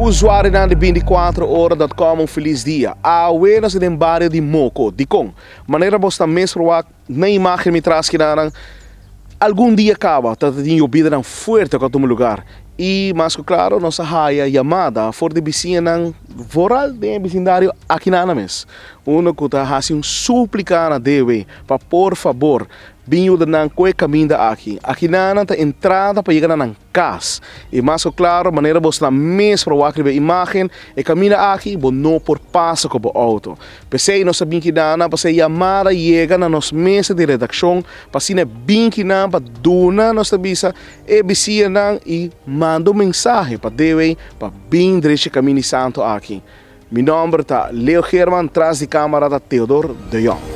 Usuarionan di 24 ora.com un feliz dia. Awe nos den bario di Moko. Dikon? Manera bo ta mes por wak na imagen mi tras kinan, algun dia caba ta tin yobidanan fuerte cu a tuma lugar. Y mas cu claro nos a haya yamada for di bisiñanan, vooral den vecindario aki na mes. Uno cu ta haci un suplica na DW pa por fabor bin yuda nan cu e caminda aki. Aki nan ta entrada pa yega na nan cas. Y mas cu claro, manera bo ta mes por wak riba imagen, e caminda aki bo no por pasa cu bo auto. P'esey nos a bin kinan pa e yamada yega na nos mesa di redaccion, pa asina bin kinan pa duna nos avisa e bisiñanan y manda un mensahe pa DW pa bin drecha Caminda Santo aki. Mi nomber ta Leo German, tras di camara ta Theodor de Jong.